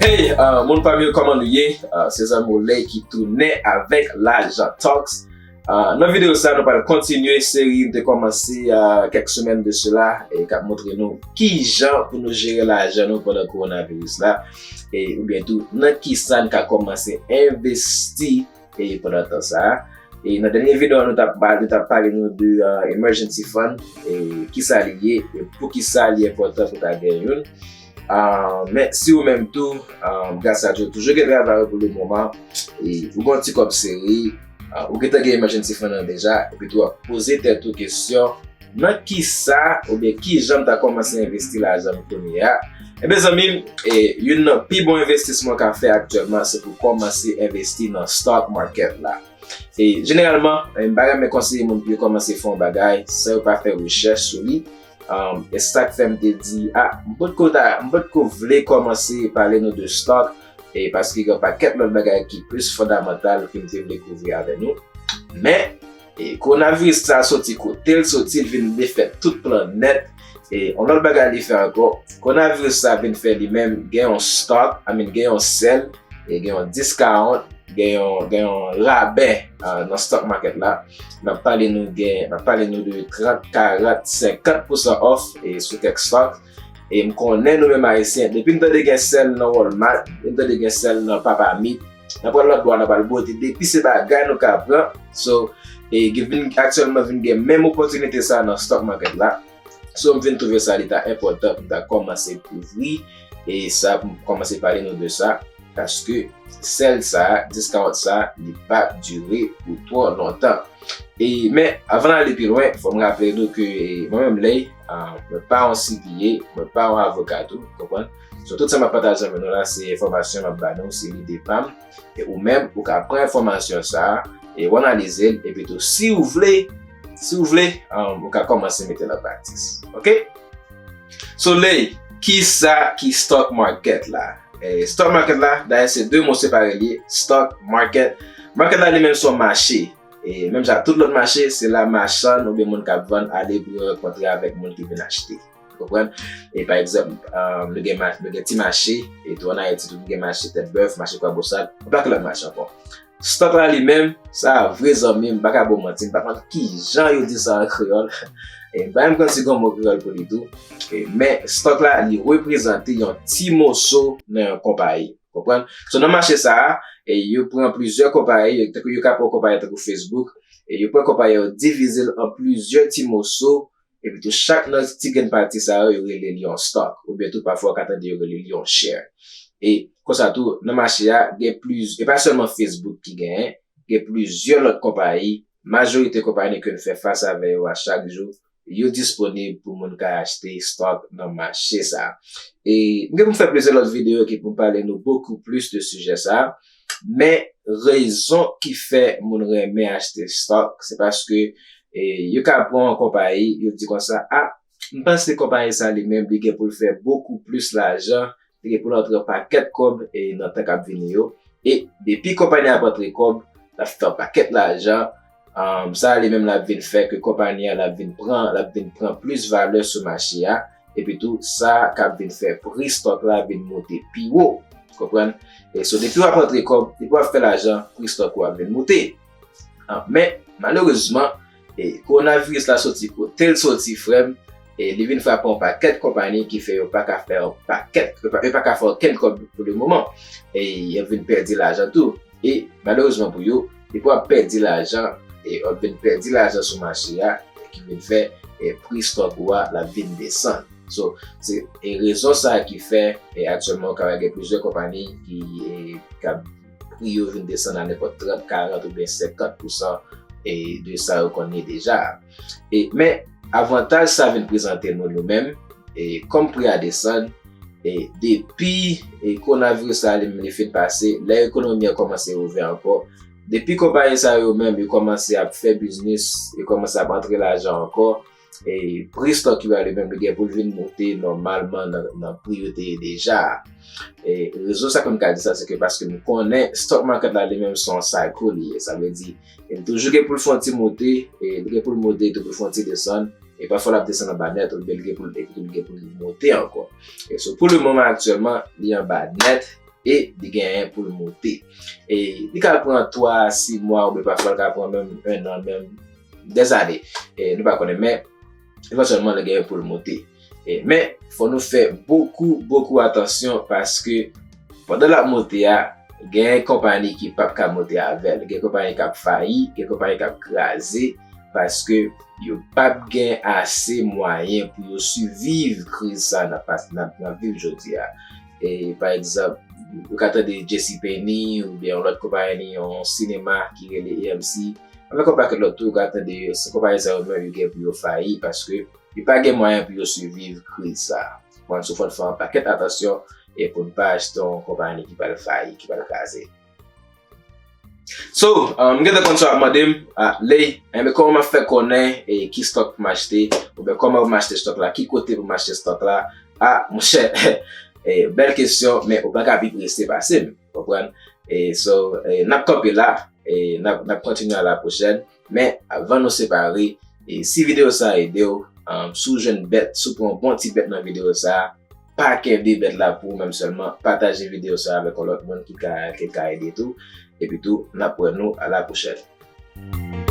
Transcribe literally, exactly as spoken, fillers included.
Hey, uh, moun pa m yo, kòman nou ye? Uh, se zanmi w Ley ki tounen avèk Lajan Talks. Uh, nan videyo sa, nou pral kontinye seri n te kòmanse uh, kèk semèn de sela, e k ap montre nou ki jan pou nou jere lajan nou pandan kowonaviris la, e oubyen tou nan ki sa n ka kòmanse envesti e pandan tan sa a. E nan dènye videyo an, nou t ap pale, nou t ap pale nou de uh, emergency fund, e ki sa li ye, e pou ki sa li enpòtan pou ta gen youn. Uh, men si ou menm tou, uh, gras a Dye, ou toujou gen travay ou pou le moman, e ou gen yon ti kòb sere, uh, ou gentan gen emergency fund nan deja, epi tou w ap poze tèt ou kesyon, nan ki sa oubyen ki jan m ta kòmanse envesti lajan m kounye a? Ebyen zanmi m, e, youn nan pi bon envestisman w ka fè aktyèlman, se pou kòmanse envesti nan stock market la. E jeneralman, e, m pa renmen konseye moun pou yo kòmanse fè yon bagay san yo pa fè rechèch sou li. Um, e sa k fè m te di, a, m potko ta, m potko vle kòmanse pale nou de stock, e paske gen yon pakèt lòt bagay ki plis fondamantal ke m te vle kouvri avè nou. Men, e, kowonaviris sa soti kote l soti, l vin defèt tout planèt. E yon lòt bagay li fè ankò, kowonaviris sa vin fè li menm gen yon stock, I mean, gen yon sèl, e gen yon discount, gen yon, gen yon rabè uh, nan stock market la. M ap pale nou gen, m ap pale nou de trant, karant, senkant pousan off e sou kèk stock. E m konnen nou menm Ayisyen, depi n tande gen sèl nan Walmart, depi n tande gen sèl nan Papa Meat, n ap pran lòt bò a, n ap al bwote. Depi se bagay nou ka pran. So, e gen vin, aktyèlman vin gen menm opòtinite sa nan stock market la. So, m vin twouve sa li ta enpòtan pou m ta kòmanse kouvri e sa, pou m kòmanse pale nou de sa, paske sèl sa, discount sa, li p ap dire pou twò lontan. E, men, avan n ale pi lwen, fò m raple nou ke, e, mwen menm Ley, a, mwen pa yon C P A, mwen pa yon avoka tou, konprann? So, tout sa m ap pataje avè nou la, se enfòmasyon m ap ba nou, se lide pa m. E ou menm, ou ka pran enfòmasyon sa a, e w analize l, epi tou, si w vle, si w vle, um, ou ka kòmanse mete l an praktis. Oke? So, Ley, ki sa ki stock market la? E, stock market la, dayè se de mo separe li ye, stock market. Market la li menm se yon mache. E menm jan ak tout lòt mache, se la machann oubyen moun k ap vann ale pou yo rankontre avèk moun ki vin achte. Ou konprann? E pa egzanp, um, nou gen, ma- nou gen ti mache, e tou ann Ayiti tou, nou gen mache Tèt Bèf, mache Kwabosal, yon pakèt lòt mache ankò. Stock la li menm, sa vre zanmi m, m pa ka ba w manti, m pa konn ki jan yo di sa an kreyòl. E m pa menm konn si gen mo kreyòl pou li tou. E, men stock la, li reprezante yon ti moso nan yon konpayi. Konprann? So, nan mache sa a, e yo pran plizyè konpayi, yo, tankou yo ka pran yon konpayi tankou Facebook, e yo pran konpayi, yo divize l an plizyè ti moso, epi tou chak nan ti grenn pati sa yo, yo rele li yon stock, oubyen tou pafwa w ka tande yo rele li yon share. E konsa tou, nan mache a, gen pliz-, e pa sèlman Facebook ki genyen, gen plizyè lòt konpayi, majorite konpayi ke n fè fas avè yo a chak jou, yo disponib pou moun ka achte stock nan mache sa a. E m gen pou m fè plizyè lòt videyo ki pou m pale nou beaucoup plus de sijè sa a, men rezon ki fè moun renmen achte stock, se paske, e, yo ka pran yon konpayi, yo di konsa, a, m panse konpayi sa li menm, li gen pou l fè beaucoup plus lajan, li gen pou l antre yon pakèt kòb, e, nan tan k ap vini yo. E depi konpayi a ap antre kòb, l ap fè yon pakèt lajan. Um, sa li menm l ap vin fè ke konpayi a l ap vin pran, l ap vin pran plis valè sou mache a. Epi tou, sa k ap vin fè pri stock la vin monte pi wo. Konprann? E so, depi w ap antre kòb, depi w ap fè lajan, pri stock ou ap vin monte. Ah, men, malerezman, e, kowonaviris la soti kote l soti, frè m, e li vin frape yon pakèt konpayi ki fè yo pa ka fè yon pakèt, yo pa, yo pa ka fè okenn kòb pou le moman. E yo vin pèdi lajan tou. E malerezman pou yo, depi w ap pèdi lajan, e w ap vin pèdi lajan sou mache a, e ki vin fè, e pri stock ou a, l ap vin desann. So, se, e rezon sa a ki fè, e aktyèlman, ou ka wè gen plizyè konpayi ki, e, k ap pri yo vin desann a nenpòt trant, karant oubyen senkant pousan, e, de sa yo konn ye deja. E, men, avantaj sa vin prezante nou, nou menm, e, kòm pri a desann, e, depi, e, kowonaviris la li menm li fin pase, lè ekonomi an kòmanse ouvè ankò, depi konpayi sa yo menm yo kòmanse ap fè biznis, yo kòmanse ap antre lajan ankò, e pri stock yo a li menm li gen pou l vin monte nòmalman nan, nan pri yo te ye deja a. E rezon sa ke m ka di sa, se ke paske m konnen stock market la li menm se yon cycle li ye. Sa vle di, li toujou gen pou l fè yon ti monte, e li gen pou l monte, tou pou l fè yon ti desann, e pafwa l ap desann anba nèt, oubyen li gen pou l, epi tou li gen pou l monte ankò. E so, pou le moman aktyèlman, li anba nèt, e li genyen pou l moute. E li ka pran twa a sis mwa, oubyen pafwa l ka pran menm en an, menm dèzane. E nou pa konnen, men evantyèlman, li genyen pou l moute. E, men, fò nou fè bokou, bokou atansyon paske pandan l ap moute a, gen konpayi ki p ap ka moute avè l. Gen konpayi k ap fayi, gen konpayi k ap kraze paske yo p ap gen ase mwayen pou yo siviv kriz sa n ap pas-, n ap, n ap viv jodi a. E, pa egzanp, ou ka tande JCPenney oubyen yon lòt konpayi, yon sinema ki rele AMC, avèk yon pakèt lòt tou, ou ka tande se konpayi sa yo menm yo gen pou yo fayi paske yo pa gen mwayen pou yo siviv kriz sa. Konprann? So, fò n fè yon pakèt atansyon e pou n pa achte yon konpayi ki pral fayi, ki pral kraze. So, um, m gentan konn sa w ap mande m, ah, Ley, enben, kòman m ap fè konnen e ki stock pou m achte, oubyen kòman pou m achte stock la, ki kote pou m achte stock la? Ah, monchè, e, bèl kesyon, men ou pa ka pi prese pase m, konprann? E, so, e, n ap kanpe la, e, n ap, n ap kontinye a la pwochèn, men avan nou separe, e, si videyo sa ede w, um, si w jwenn bèt, si w pran yon bon ti bèt nan videyo sa, pa kenbe bèt la pou ou menm sèlman, pataje videyo sa avèk yon lòt moun ki ka, ki ka ede tou. Epi tou, n ap wè nou a la pwochèn.